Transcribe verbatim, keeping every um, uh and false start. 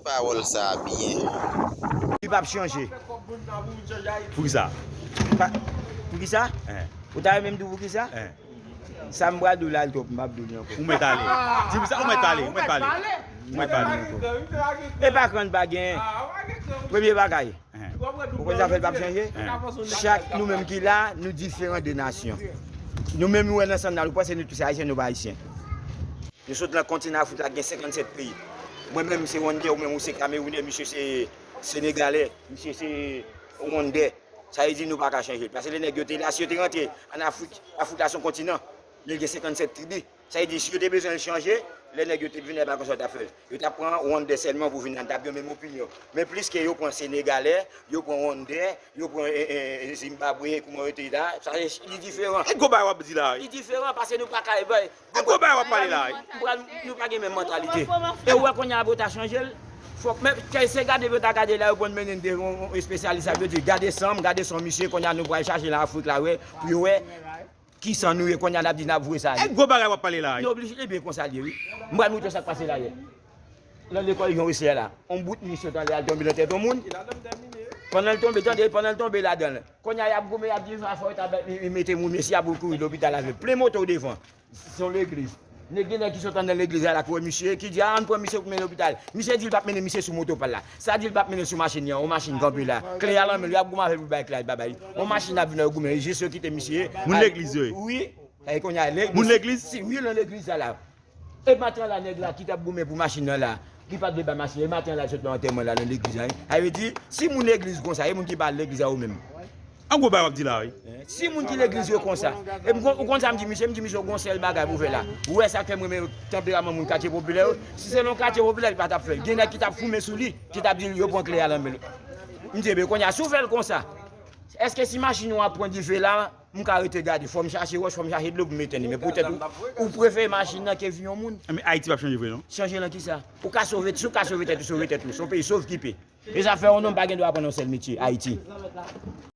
pawòl sa a byen. Li p ap chanje. Poukisa? Poukisa? Ou ta renmen m di w poukisa? Sa m pral di w la, l twòp, m p ap di w li ankò. Ou mèt ale. Di m sa, ou mèt ale, ou mèt ale. Ou mèt ale. E pa kran pa gen. Premye bagay. Ou konn zafè l p ap chanje? Chak nou menm ki la, nou diferan de nasyon. Nou menm nou wè nan sann la, nou panse nou tout se Ayisyen, nou pa Ayisyen. Nou sot nan kontinan Afrik la, gen senkannsèt peyi. Mwen menm se Rwandè, ou menm ou se Kamerounè, misye se Senegalè, misye se Rwandè. Sa vle di nou pa ka chanje l. Paske lè nèg yo te la, si yo te rantre ann Afrik, Afrik la se yon kontinan, men gen senkannsèt tribi. Sa vle di si yo te bezwen l chanje, lè nèg yo te vin la, e pa konsa yo t ap fè l. Yo t ap pran Rwandè sèlman pou vin la, n t ap gen menm opinyon. Men pliske yo pran Senegalè, yo pran Rwandè, yo pran Zimbabwe, kouman yo te la, sa li diferan. E gwo bagay w ap di la wi. Li diferan paske nou pa ka bay. E gwo bagay w ap pale la wi. Nou pa gen menm mantalite. E ou wè kounye a pou ta chanje l. Fòk men kè se gade pou ta gade la, yo pran mennen de yon espesyalis ap yo di gade san m, gade san misye, kounye a nou pral chache nan Afrik la wè, pou yo wè ki san nou ye, kounye a n ap di n ap voye sa ale. E gwo bagay w ap pale la wi. Nou oblije, ebyen konsa l ye wi. M pral moutre w sa k pase la yè. Nan lekòl Jan Wesler la, yon bout mi sot anlè al tonbe nan tèt yon moun. Pandan l tonbe, tande, pandan l tonbe ladan l. Kounye a y ap goumen, y ap di sa fò yo ta mete moun mesye a pou l kouri lopital avè l. Plen moto devan. Se yon legliz. Nèg gen nèg ki sot anndan legliz la la ki wè misye, ki di a ann pran misye pou mennen lopital. Misye di l p ap mennen misye sou moto pa l la. Sa di l p ap mennen sou machin li an, yon machin kanpe la. Kle a lan men l, y ap goumen avè l pou bay kle a, li pa bay. Yon machin ap vin nan yo goumen, jis yo kite misye. Moun legliz yo ye. Wi. Sa e kounye a legliz. Moun legliz? Si, wi, nan legliz sa la. E maten an la nèg la ki t ap goumen pou machin nan la, ki pa t vle bay machin, e maten an la l sot nan antèman la nan legliz la wi. Sa vle di, si moun legliz konsa, e moun ki pa al legliz a yo menm. An gwo bagay w ap di la wi. Si moun ki legliz yo konsa. E m kon- ou konn sa m di misye, m di misye ou gon sèl bagay pou fè la. Ou wè sa k fè m renmen tanperaman moun katye popilè yo. Si se nan katye popilè li pa t ap fè l. Gen nèg ki t ap foumen sou li, ki t ap di l yo pran kle a lan men l. M di ebyen kounye a si w fè l konsa, èske si machin ou ap pran dife la, m ka rete gade, fò m chache wòch, fò m chache dlo pou m etenn li. Men poutèt ou, ou prefere machin nan ke vi yon moun. Men Ayiti p ap chanje vre non. Chanje nan kisa? Ou ka sove, si w ka sove tèt ou, sove tèt ou. Se yon peyi sovkipe. E sa fè yon nonm pa gen dwa aprann yon sèl metye Ayiti.